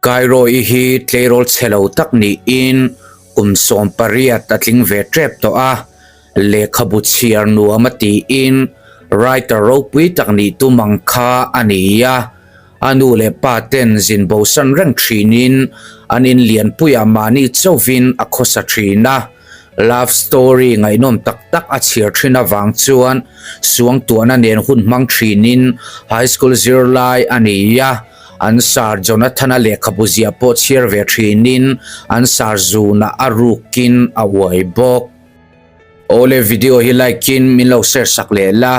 Kairawi hi tleirawl chhe lo tak niin kum 18 a tling ve tep tawh a, lehkhabu chhiar nuam a tiin writer ropui tak nih tum ang kha a ni a. A nu leh pa ten zin bosan reng thinin an in lianpuiah mahni chauhin a khawsa thin a. Love story ngaihnawm tak tak a chhiar thin avang chuan suangtuahna nen hun hmang thinin high school zirlai a ni a. An sar Jonathana lehkhabu ziah pawh chhiar ve thinin an sar zunah a rukin a uai bawk. Awle video hi like in min lo share sak leh la,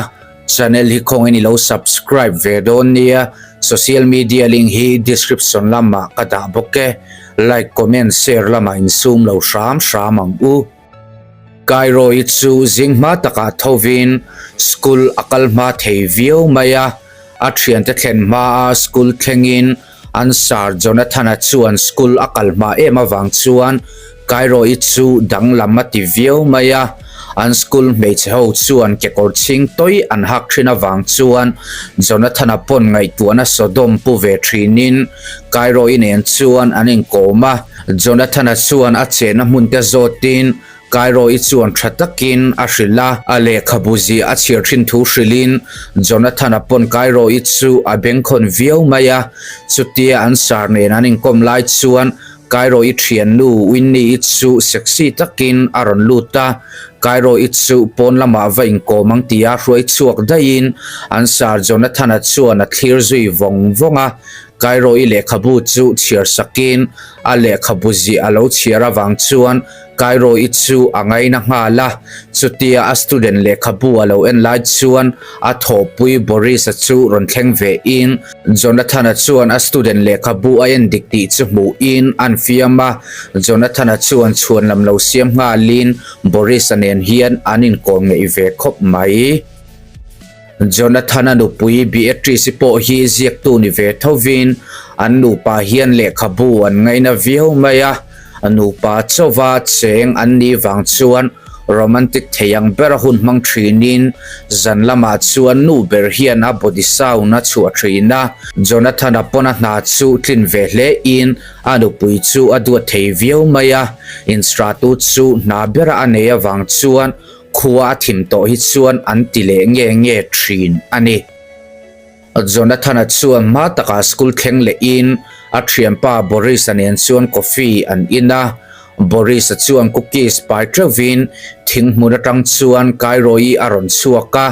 channel hi khawngin i lo subscribe ve dawn nia, social media link hi description lamah ka dah bawk e, like comment share lamah insum lo hram hram ang u. Kairoi chu zing hma takah thovin school a kal hma thei viau mai a, a thiante thlen hmaa school thlengin an Sir Jonathan-a chuan school a kal hma em avang chuan Kairoi chu danglam a ti viau mai a, an school hmeichhe ho chuan kekawr chhing tawi an hak thin avang chuan Jonathan-a pawn ngaihtuahna Sodom pu ve thinin Kairoi nen chuan an inkawm a. Jonathana chuan a chenna hmun te zawtin Kairo-i chuan tha takin a hrilh a. A lehkhabu ziah a chhiar thin thu hrilhin Jonathana pawn Kairo-i chu a bengkhawn viau mai a. Chutia an sar nen an inkawm lai chuan Kairo-i thiannu Winnie-i chu sexy takin a rawn lut a. Kairo-i chu pawn lamah va inkawm ang tia hruai chhuak daihin an sar Jonathana chuan a thlir zui vawng vawng a. Kairo-i lehkhabu chu chhiar sakin a lehkhabu ziah a lo chhiar avang chuan Kairo-i chu a ngaina nghal a. Chutia a student lehkhabu a lo en lai chuan a thawhpui Boris-a chu rawn thleng ve in Jonathan-a chuan a student lehkhabu a en dik tih chu hmuhin an fiam a. Jonathan-a chuan chhuan lam lo siam nghalin Boris-a nen hian an inkawm ngeih ve khawp mai. Jonathan-a nupui Beatrice-i pawh hi ziaktu ni ve thovin an nupa hian lehkhabu an ngaina viau mai a, nupa chauva cheng an nih vang chuan romantic thei ang bera hun hmang thinin zan lamah chuan nu ber hian a body sound a chhuah thin a. Jonathan-a pawn a hna chu tlin ve hle in a nupui chu a duat thei viau mai a, instratu chu hna bera a nei avang chuan Khua a thim tawh hi chuan an ti leh nge nge thin a ni. Jonathan-a chuan hma takah school thleng lehin a thianpa Boris-a nen chuan coffee an in a. Boris-a chuan cookies pai teuhvin thing hmun atang chuan Kairoi a rawn chhuak a.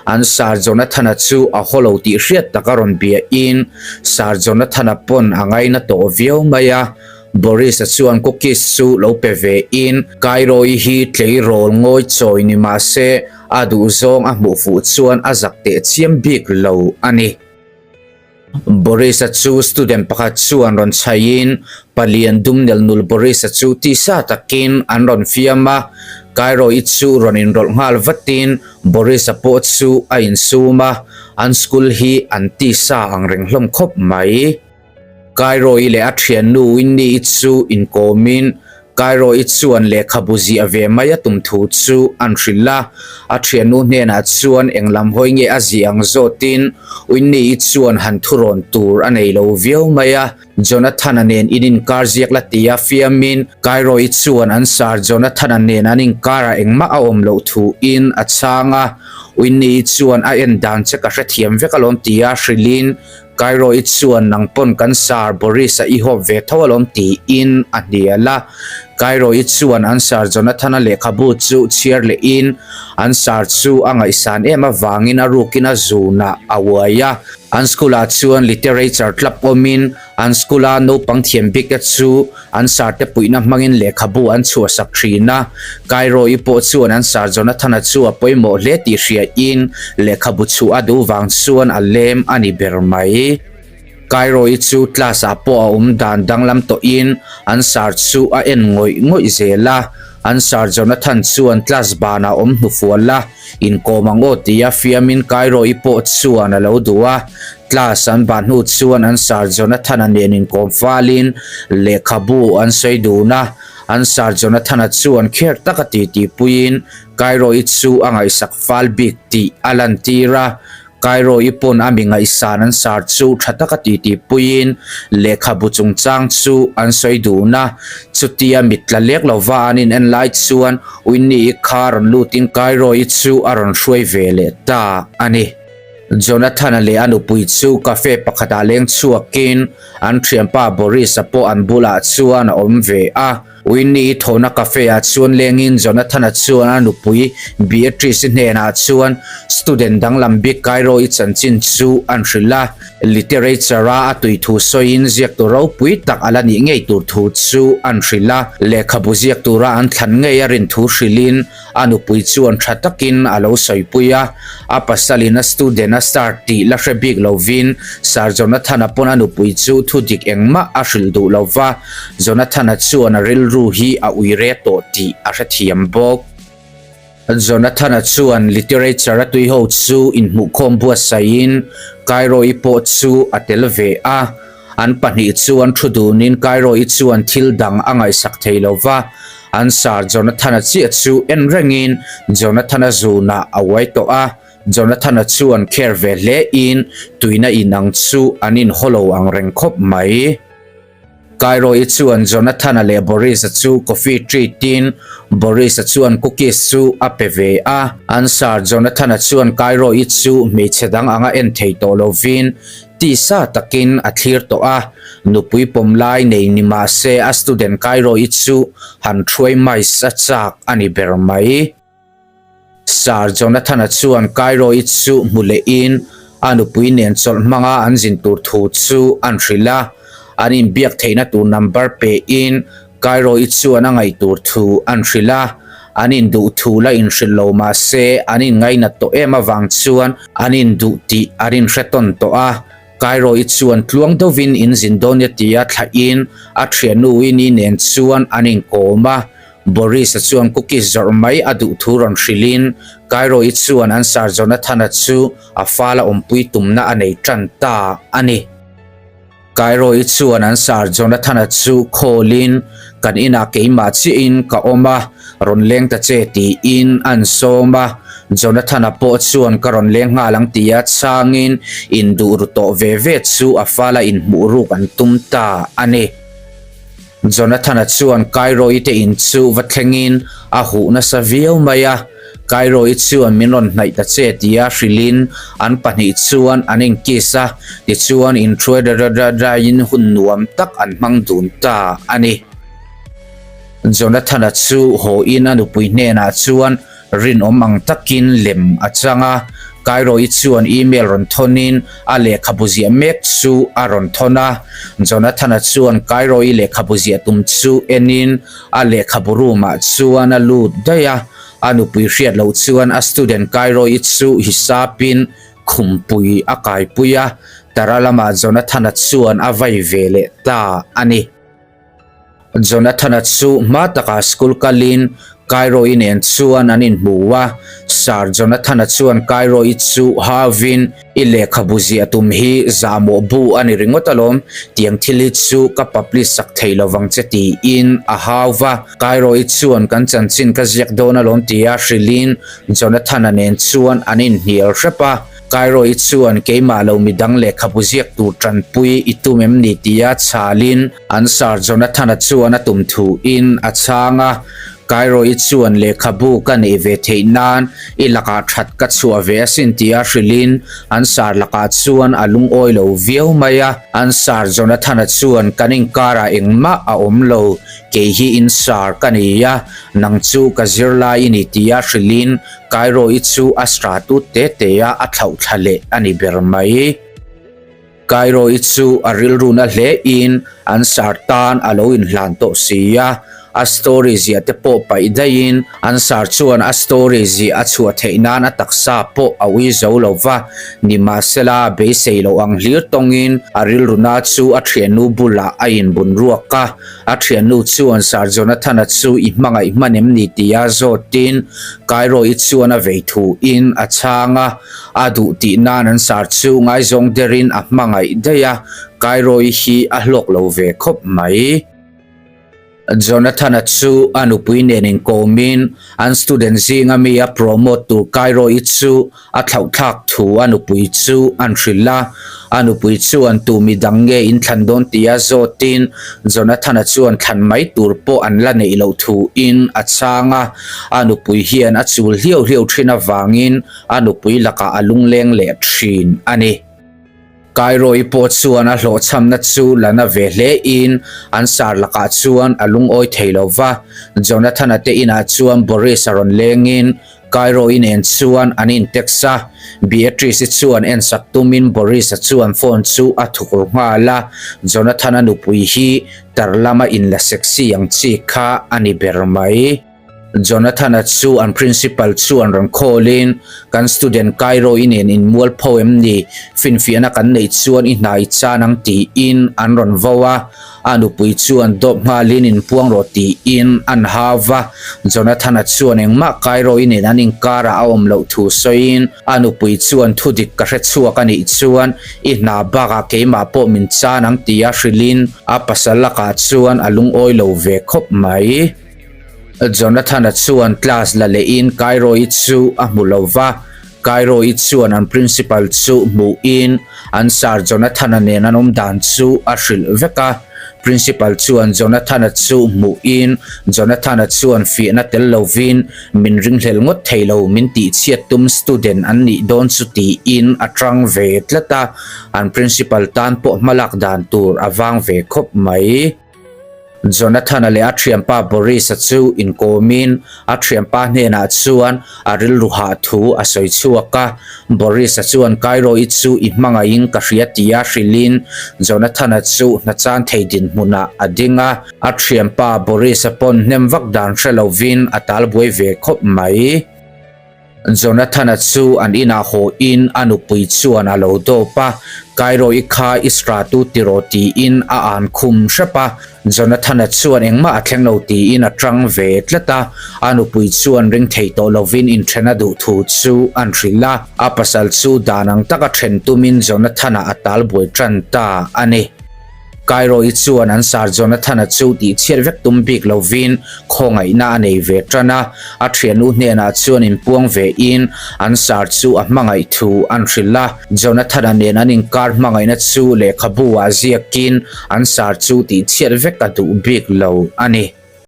An Sir Jonathan-a chu a haw lo tih hriat tak a rawn biahin Sir Jonathan-a pawn a ngaina tawh viau mai a. Boris-a chuan cookies chu lo pe ve in, Kairoi hi tleirawl ngawi chawi ni mah se a duhzawng a hmuh fuh chuan a zak teh chiam bik lo a ni. Boris-a chu student pakhat chuan rawn chhaiin palian dum nel nul Boris-a chu tisa takin an rawn fiam a, Kairoi chu rawn inrawlh nghal vatin Boris-a pawh chu a insum a, an school hi an tisa ang reng hlawm khawp mai. Kairoi leh a thiannu Winnie-i chu inkawmin Kairoi chuan lehkhabu ziah ve mai a tum thu chu an hrilh a. A thiannu hnenah chuan eng lam hawi nge a ziah ang zawtin Winnie-i chuan han thurawn tur a nei lo viau mai a. Jonathan-a nen in inkar ziak la tia fiamin Kairoi chuan an sar Jonathan-a nen an inkarah engmah a awm loh thuin a chhang a. Winnie-i chuan a en dan che ka hrethiam vek alawm tia hrilhin Cairo i chuan nang pawn kan sar Boris a i hawp ve tho alawm tiin a hnial a. Cairo i chuan an sar Jonathan-a lehkhabu chu chhiar lehin an sar chu a ngaihsan em avangin a rukin a zunah a uai a. An school ah chuan literature club awmin an school a naupang thiam bik te chu An sarte puihna hmangin lehkhabu an chhuahsak thin a, Cairo-i pawh chuan an sar Jonathan-a chu a pawimawh hle tih hriain lehkhabu chhuah a duh vang chuan a lem a ni ber mai. Cairo-i chu class-ah pawh a awm dan danglam tawhin an sar chu a en ngawih ngawih zel a, an sar Jonathan chuan class banah awm hnufual a, inkawm ang aw tia fiamin Cairo-i pawh chuan a lo duh a. Class an bah hnu chuan an Sir Jonathan-a nen inkawm falin lehkhabu an sawi dun a, an Sir Jonathan-a chuan kher taka titi puiin Cairo-i chu a ngaihsak fal bik tih a lantir a. Cairo-i pawn a mi ngaihsan an sar chu tha taka titi puiin lehkhabu chungchang chu an sawi dun a. Chutia mit tla lek lova an in en lai chuan Winnie-i kha rawn lutin Cairo-i chu a rawn hruai ve leh ta a ni. Jonathan-a leh a nupui chu cafe pakhatah leng chhuakin an thianpa Boris-a pawh an bulah chuan a awm ve a. Winnie-i thawhna cafe-ah chuan lengin Jonathan-a chuan a nupui Beatrice-i hnenah chuan student danglam bik Cairo-i chanchin chu an hrilh a. Literature-a a tui thu sawiin ziaktu ropui tak a la nih ngei tur thu chu an hrilh a. Lehkhabu ziak tura an thlan ngei a rin thu hrilhin A nupui chuan tha takin a lo sawipui a, a pasalin a student a start tih la hre bik lovin Sir Jonathan-a pawn a nupui chu thu dik engmah a hrilh duh lo va, Jonathan-a chuan a rilru hi a ui re tawh tih a hrethiam bawk. Jonathan-a chuan literature a tui ho chu inhmuhkhawm buatsaihin Cairo-i pawh chu a tel ve a, An pahnih chuan thu dunin Cairo-i chuan thil dang a ngaihsak thei lo va, an sar Jonathan-a chiah chu en rengin Jonathan-a zunah a uai tawh a. Jonathan-a chuan care ve hlein tuina inang chu an inhaw lo ang reng khawp mai. Cairo-i chuan Jonathan-a leh Boris-a chu coffee treat-in Boris-a chuan cookies chu a pe ve a. An sar Jonathan-a chuan Cairo-i chu hmeichhe dang anga en thei tawh lovin Tisa takin a thlir tawh a, nupui pawm lai nei ni mah se a student Cairo-i chu han thuai mais a chak a ni ber mai. Sir Jonathan-a chuan Cairo-i chu hmu lehin a nupui nen chawlh hmanga an zin tur thu chu an hrilh a, an inbiak theihna tur number pein Cairo-i chuan a ngaih tur thu an hrilh a, an induh thu la inhrilh lo mah se an inngainat tawh em avang chuan an induh tih an inhre tawn tawh a. Cairo-i chuan tluang deuhvin in zin dawn e tia thlahin a thiannu-i ni nen chuan an inkawm a. Boris-a chuan cookies zawrh mai a duh thu rawn hrilhin Cairo-i chuan an Sir Jonathan-a chu a fala awmpui tumna a nei tan ta a ni. Cairo-i chuan an Sir Jonathan-a chu call-in, Kan inah keimah chiahin ka awm a, rawn leng ta che tiin an sawm a. Jonathan-a pawh chuan ka rawn leng nghal ang tia chhangin induh ru tawh ve ve chu a fala inhmuh ruk an tum ta a ni. Jonathan-a chuan Cairo-i te in chu va thlengin a huh nasa viau mai a. Cairo-i chuan min rawn hnaih ta che tia hrilhin an pahnih chuan an inkiss a, tichuan inthuai ra ra raiin hun nuam tak an hmang dun ta a ni. Jonathan-a chu haw in a nupui hnenah chuan rinawm ang takin lem a chang a, Cairo-i chuan email rawn thawnin a lehkhabu ziah mek chu a rawn thawn a. Jonathan-a chuan Cairo-i lehkhabu ziah tum chu enin A lehkhabu room ah chuan a lut daih a, a nupui hriat loh chuan a student Kairoi chu hisapin khumpui a kaipui a, tara lamah Jonathan-a chuan a vai ve leh ta a ni. Jonathan-a chu hma takah school kalin Kairoi nen chuan an inhmu a, Sir Jonathan-a chuan Kairoi chu hauvin, I lehkhabu ziah tum hi zahmawh bu a ni ringawt alawm, tiang thil hi chu ka publish sak thei lovang che tiin a hau va. Cairo-i chuan kan chanchin ka ziak dawn alawm tia hrilhin Jonathan-a nen chuan an inhnial hrep a. Cairo-i chuan keimah lo midang lehkhabu ziak tur tanpui i tum em ni tia chhalin an Sir Jonathan-a chuan a tum thuin a chhang a. Cairo-i chuan lehkhabu ka neih ve theih nan i lakah that ka chhuah ve asin tia hrilhin an sar lakah chuan a lungawi lo viau mai a. An sar Jonathan-a chuan kan inkarah engmah a awm lo, kei hi in sar ka ni a, nang chu ka zirlai i ni tia hrilhin Cairo-i chu a sra tut te te a, a thlauh thla leh a ni ber mai. Cairo-i chu a rilru na hlein an sar tan a lo inhlan tawh si a, a story ziah te pawh paih daihin an sar chuan a story ziah a chhuah theih nan a taksa pawh a ui zo lo va, nimahsela beisei loh ang hlir tawngin a rilru na chu a thiannu bulah a inbun ruak a, a thiannu chuan Sir Jonathan-a chu i hmangaih hman em ni tia zawtin Cairo-i chuan a vei thuin a chhang a. A duh tih nan an sar chu ngaizawng derin a hmangaih daih a, Kairoi hi a hlawk lo ve khawp mai. Jonathan-a chu a nupui nen inkawmin an student zinga mi a promote tur Cairo-i chu a thlauhthlak thu a nupui chu an hrilh a. A nupui chuan tu mi dang nge in thlan dawn tia zawtin Jonathan-a chuan thlan mai tur pawh an la neih loh thuin a chhang a. A nupui hian a chul hliau hliau thin avangin a nupui lakah a lungleng leh thin a ni. Cairo-i pawh chuan a hlawhchhamna chu la na ve hle in an sar lakah chuan a lungawi thei lo va. Jonathan-a te inah chuan Boris-a rawn lengin Cairo-i nen chuan an in-text a. Beatrice-i chuan ensak tumin Boris-a chuan phone chu a thukru nghal a. Jonathan-a nupui hi tar lama inla sexy ang chi kha a ni ber mai. Jonathan-a chu an principal chuan rawn call in, Kan student Cairo i nen in mual pho em ni? Finfiahna kan neih chuan i hna i chan ang tiin an rawn vo a. A nupui chuan dawp nghalin in puang rawh tiin an hau va. Jonathan-a chuan engmah Cairo i nen an inkarah a awm loh thu sawiin a nupui chuan thudik ka hre chhuak a nih chuan i hna bakah keimah pawh min chan ang tia hrilhin a pasal lakah chuan a lungawi lo ve khawp mai. Jonathan-a chuan class la lehin Cairo-i chu a hmu lo va, Cairo-i chuan an principal chu hmuhin an sir Jonathan-a nen an awm dan chu a hrilh vek a. Principal chuan Jonathan-a chu hmuhin Jonathan-a chuan fiahna tel lovin min ringhlel ngawt thei lo, min tihchhiat tum student an nih dawn chu tiin a tang ve tlat a, an principal tan pawh hmalak dan tur a vang ve khawp mai. Jonathan-a leh a thianpa Boris-a chu inkawmin a thianpa hnenah chuan a rilru hah thu a sawi chhuak a. Boris-a chuan Cairo-i chu i hmangaihin ka hria tia hrilhin Jonathan-a chu hna chan thei dinhmunah a ding a. A thianpa Boris-a pawn hnem vak dan hre lovin a talbuai ve khawp mai. Jonathan-a chu an inah haw in a nupui chuan a lo dawp a, Cairo-i kha i sratu tiraw tiin a an khum hrep a, Jonathan-a chuan engmah a thleng lo tiin a tang ve tlat a, a nupui chuan ring thei tawh lovin inthen a duh thu chu an hrilh a, a pasal chu dan ang taka then tumin Jonathan-a a talbuai tan ta a ni. Cairo-i chuan an Sir Jonathan-a chu tihchhiat vek tum bik lovin khawngaihna a nei ve tan a, a thiannu hnenah chuan inpuang vein an Sir chu a hmangaih thu an hrilh a. Jonathan-a nen an inkar hmangaihna chu lehkhabu-ah ziakin an Sir chu tihchhiat vek a duh bik lo a ni.